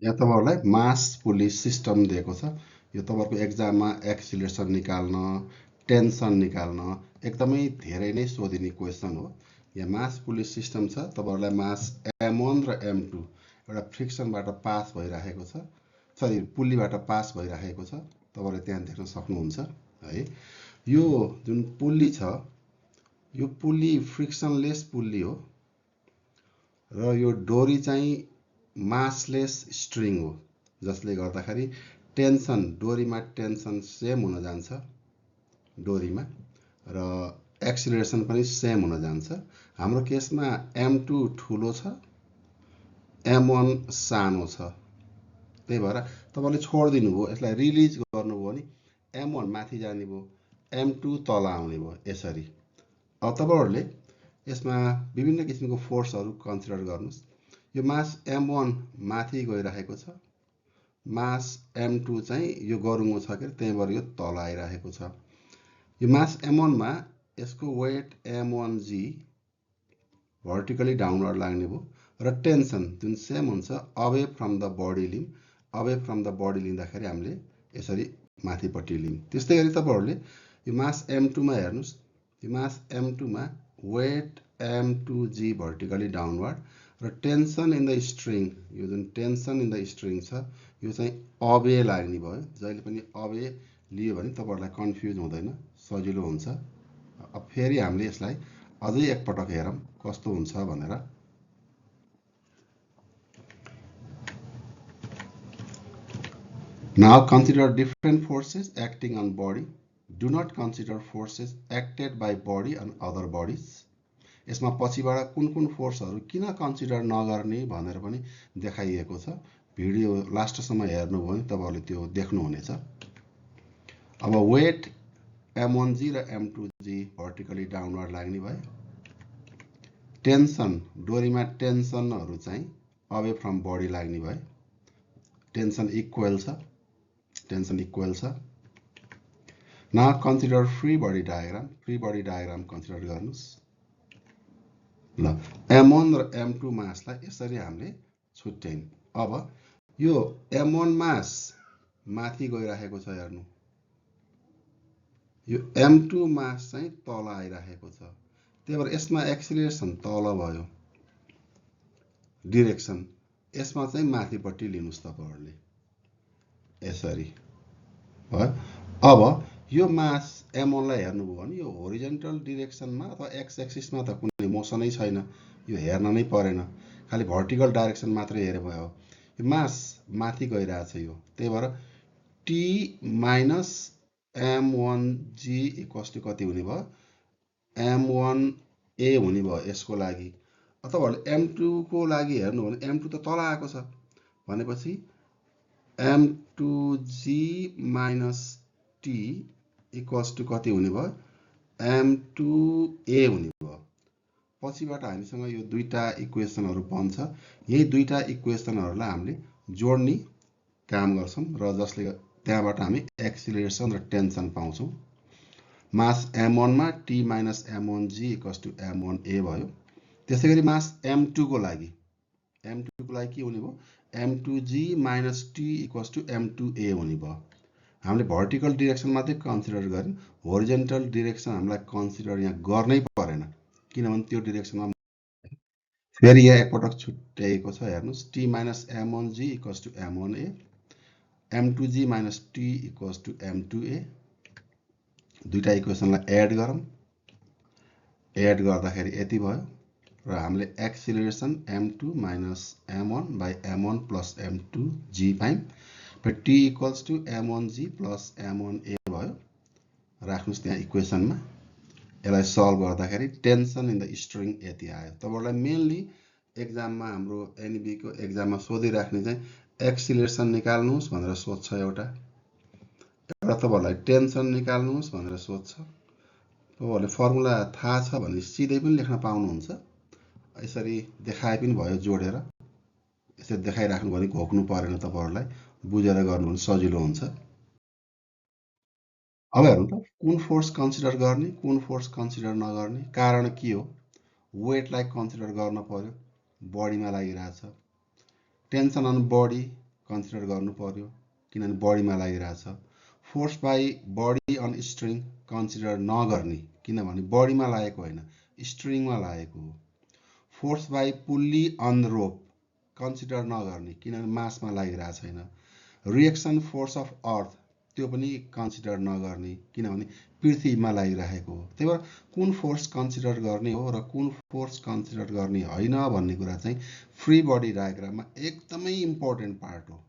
यहाँ तपाईँहरूलाई मास police system दिएको छ। यो तपाईँहरूको एक्जाममा एक्सिलेरेसन निकाल्न, टेन्सन निकाल्न एकदमै धेरै नै सोधिने क्वेसन हो। यहाँ मास पुलिस सिस्टम छ। तपाईँहरूलाई मास M1 र M2 एउटा फ्रिक्सनबाट पास भइराखेको छ, सरी पुल्लीबाट पास भइराखेको छ। तपाईँले त्यहाँ देख्न सक्नुहुन्छ है। यो जुन पुल्ली छ, यो पुल्ली फ्रिक्सनलेस पुल्ली हो र यो डोरी चाहिँ मासलेस स्ट्रिङ हो, जसले गर्दाखेरि टेन्सन डोरीमा टेन्सन सेम हुन जान्छ डोरीमा, र एक्सिलरेसन पनि सेम हुन जान्छ। हाम्रो केसमा M2 ठुलो छ, M1 सानो छ। त्यही भएर तपाईँले छोडिदिनु भयो, यसलाई रिलिज गर्नुभयो भने M1 माथि जाने भयो, M2 तल आउने भयो। यसरी अब तपाईँहरूले यसमा विभिन्न किसिमको फोर्सहरू कन्सिडर गर्नुहोस्। यो मास M1 माथि गइरहेको छ, मास M2 चाहिँ यो गरुङ्गो छ के, त्यही भएर यो तल आइरहेको छ। यो मास M1 मा यसको वेट M1G भर्टिकली डाउनवर्ड लाग्ने भयो, र टेन्सन जुन सेम हुन्छ away from the body limb, away from the body लिँदाखेरि हामीले यसरी माथिपट्टि लिम। त्यस्तै गरी तपाईँहरूले यो मास M2 मा हेर्नुहोस्। यो मास M2 मा वेट M2G भर्टिकली डाउनवर्ड, र टेन्सन इन द स्ट्रिङ, यो जुन टेन्सन इन द स्ट्रिङ छ यो चाहिँ अवे लाग्ने भयो। जहिले पनि अवे लियो भने तपाईँहरूलाई कन्फ्युज हुँदैन, सजिलो हुन्छ। अब फेरि हामीले यसलाई अझै एकपटक हेरौँ कस्तो हुन्छ भनेर। Now consider different forces acting on body. Do not consider forces acted by body on other bodies. यसमा पछिबाट कुन कुन फोर्सहरू किन कन्सिडर नगर्ने भनेर पनि देखाइएको छ। भिडियो लास्टसम्म हेर्नुभयो भने तपाईँहरूले त्यो देख्नुहुनेछ। अब वेट M1G र M2G भर्टिकली डाउनवर्ड लाग्ने भयो। टेन्सन डोरीमा टेन्सनहरू चाहिँ अवे फ्रम बडी लाग्ने भयो। टेन्सन इक्वल छ, टेन्सन इक्वल छ। Now consider free body diagram. Free body diagram consider गर्नुहोस्। ल M1 र M2 मासलाई यसरी हामीले छुट्यायौँ। अब यो M1 मास माथि गइरहेको छ हेर्नु, यो M2 मास चाहिँ तल आइरहेको छ। त्यही भएर यसमा एक्सिलरेसन तल भयो, डिरेक्सन यसमा चाहिँ माथिपट्टि लिनुहोस् तपाईँहरूले यसरी भयो। अब यो मास M1 लाई हेर्नुभयो भने यो होरिजेन्टल डिरेक्सनमा अथवा एक्स एक्सिसमा त कुनै मोसनै छैन, यो हेर्न नै परेन, खालि भर्टिकल डाइरेक्सन मात्रै हेरे भयो। यो मास माथि गइरहेछ यो, त्यही भएर T minus M1G equals to कति हुने भयो, M1A हुने भयो यसको लागि। तपाईँहरूले M2 को लागि हेर्नु भने M2 त तल आएको छ भनेपछि M2G minus T equals to कति हुने भयो, M2A हुने भयो। पछिबाट हामीसँग यो दुईटा इक्वेसनहरू बन्छ। यही दुईटा इक्वेसनहरूलाई हामीले जोड्ने काम गर्छौँ र जसले त्यहाँबाट हामी एक्सिलरेसन र टेन्सन पाउँछौँ। मास M1 मा T minus M1G equals to M1A भयो। त्यसै गरी मास M2 को लागि के हुने भयो, M2G minus T equals to M2A हुने भयो। हामीले भर्टिकल डिरेक्सन मात्रै कन्सिडर गऱ्यौँ, होरिजेन्टल डिरेक्सन हामीलाई कन्सिडर यहाँ गर्नै परेन, किनभने त्यो डिरेक्सनमा फेरि यहाँ एकपटक छुट्याइएको छ हेर्नुहोस्। T minus M1G equals to M1A, M2G minus T equals to M2A। दुईटा इक्वेसनलाई एड गरौँ, एड गर्दाखेरि यति भयो, र हामीले acceleration M2 minus M1 by M1 plus M2G पायौँ। T equals to M1G plus M1A भयो। राख्नुहोस् त्यहाँ इक्वेसनमा। यसलाई सल्भ गर्दाखेरि टेन्सन इन द स्ट्रिङ यति आयो। तपाईँहरूलाई मेनली एक्जाममा हाम्रो एनबीको एक्जाममा सोधिराख्ने चाहिँ एक्सिलरेसन निकाल्नुहोस् भनेर सोध्छ एउटा तपाईँहरूलाई टेन्सन निकाल्नुहोस् भनेर सोध्छ। तपाईँहरूले फर्मुला थाहा छ भने सिधै पनि लेख्न पाउनुहुन्छ, यसरी देखाए पनि भयो जोडेर। यसरी देखाइराख्नु भने घोक्नु परेन, तपाईँहरूलाई बुझेर गर्नु भने सजिलो हुन्छ। अब हेर्नु त कुन फोर्स कन्सिडर गर्ने, कुन फोर्स कन्सिडर नगर्ने, कारण के हो। वेटलाई कन्सिडर गर्न पर्यो, बडीमा लागिरहेछ। टेन्सन अन बडी कन्सिडर गर्नु पर्यो किनभने बडीमा लागिरहेछ। Force by body on string consider नगर्ने किनभने बडीमा लागेको होइन स्ट्रिङमा लागेको हो। Force by pulley on rope consider नगर्ने किनभने मासमा लागिरहेको छैन। रिएक्सन फोर्स अफ अर्थ त्यो पनि कन्सिडर नगर्ने किनभने पृथ्वीमा लागिरहेको हो। त्यही भएर कुन फोर्स कन्सिडर गर्ने हो र कुन फोर्स कन्सिडर गर्ने होइन भन्ने कुरा चाहिँ फ्री बडी डायग्राममा एकदमै इम्पोर्टेन्ट पार्ट हो।